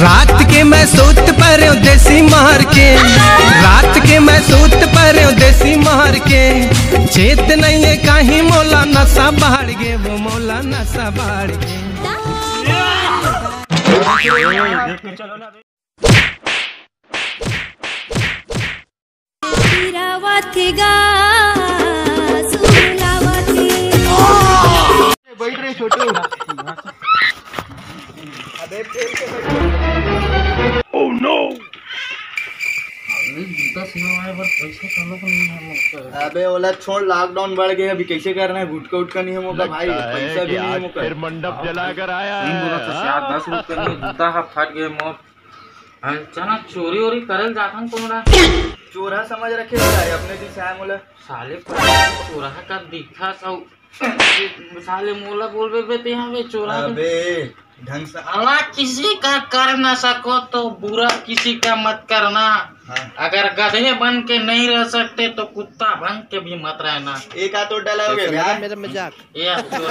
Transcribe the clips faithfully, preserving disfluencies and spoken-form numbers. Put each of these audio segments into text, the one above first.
रात के मैं सूत परेंव देसी मार के, रात के मैं सूत परेंव देसी मार के। चेत नइये काहीं मोला नशा बाढ़ गे, वो मोला नशा बाढ़ गे। गिरावत गा सुलावत। बैठ रहे छोटू। अबे जूता सिलवाए बर पैसा चलो नहीं है मोर करा। अबे ओला छोड़, लॉकडाउन बढ़ गए, अभी कैसे करना है? गुटका उटका नहीं है मोका भाई, पैसा भी नहीं है मोका। फिर मंडप जला कर आया तीन बोला तो है। चार दस रुपये में जूता हा फट गए मोर। हाँ, चना चोरी वोरी करल जाथन कोमड़ा। चोरा समझ रखे हो भाई, अपने दिल से आए मोला। साले चोरा का दिखा सब। साले मोला बोलबे बे ते यहाँ पे चोरा के अबे ढंग से भला किसी का कर ना सको तो बुरा किसी का मत करना। हाँ। अगर गधे बन के नहीं रह सकते तो कुत्ता बन के भी मत रहना। एक हाथ और डाला हो गया भैया। मेरा मजाक। ये अब चोर-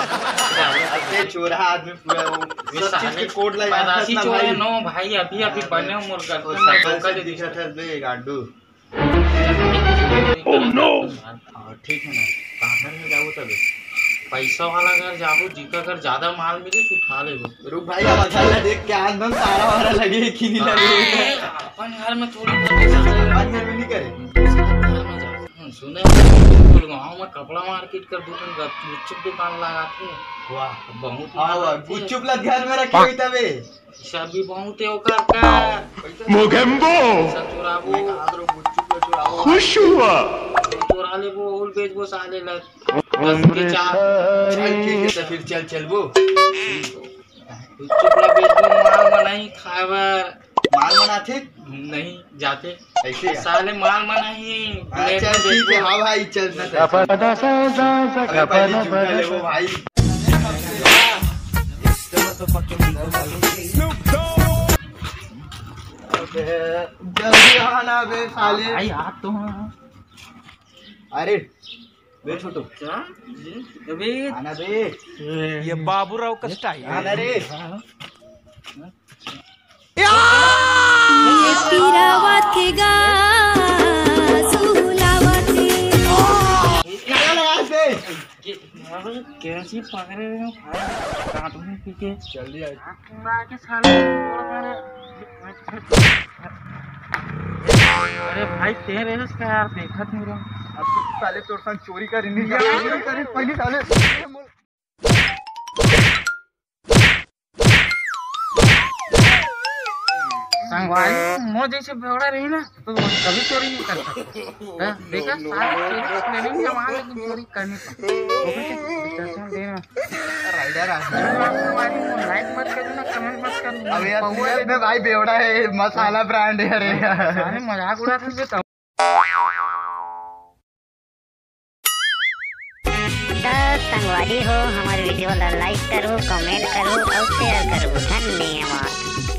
अबे चोरा आदमी पूरा वो ये सब चीज साले के कोड लाइन पैदाशी ना चोर है भाई। नो भाई, अभी अभी बने हो मोर वो गर्लफ्रेंड सकल धोखा से दे दिखा दिया। था बे गांडू। Oh no। हाँ, ठीक है ना, कहाँ घर में जाओ तब? पैसा वाला घर जाबो, जिका घर ज्यादा माल मिले तो उठा लेबो। रुक भाई, अब अगला देख क्या एकदम सारा वारा लगे कि नहीं लगे। ए, अपन घर में थोड़ी करना चाहिए। अपन घर में नहीं करे। घर में जा। हम्म, सुने गुड़गांव में कपड़ा मार्केट कर दो, तुम गुपचुप दुकान लगा थे। वाह। बहुत हाँ, माल वाह, आथे। गुपचुप ला घर में रखे हुई तबे। पैसा भी बहुत है ओकर का। मोगेम्बो मैं कहा तो गुपचुप ला चुराओ। खुश हुआ। चोरा लेबो और बेचबो साले ला। दस के चार। चल ठीक है, तो फिर चल चलबो। गुपचुप ला बेचबो, माल बनाई खाए बर। माल बनाथे? नहीं जाते। ऐसे है? साले माल बनाई। हाँ, चल ठीक है, हाँ भाई चल ना। अबे पहले जूता लेबो भाई। अबे, जल्दी आना बे साले। भाई आप तो हाँ। अरे बे छोटू, क्या? अबे आना बे। ये बाबूराव का स्टाइल। आना रे। गिरावत गा सुलावत। क्या लगा बे? ये कैसी पकड़े हुए हो भाई? काटूंगा पी के। जल्दी आ। पूरा के साले तोड़ मारे। अरे भाई, तेरे इसका यार देखत नहीं रहा। अब तो साले तोर संग चोरी करे नहीं, चोरी करे पहली साले। संगवारी, मो जैसे बेवड़ा रही ना, तो कभी चोरी नहीं कर सकता। हाँ, देखा, सारे चोरी planning जमा, लेकिन चोरी करनी पड़ी। ओके, चल, दे ना। राइडर आ। संगवारी, मो like मत करो ना, comment मत करो। अब यार, पौवा सीरियस में भाई बेवड़ा है, मसाला ब्रांड है। अरे यार। सारे मजाक उड़ाते हुए तो त संगवारी हो, हमर वीडियो ला like करो, comment करो और share करो। धन्यवाद।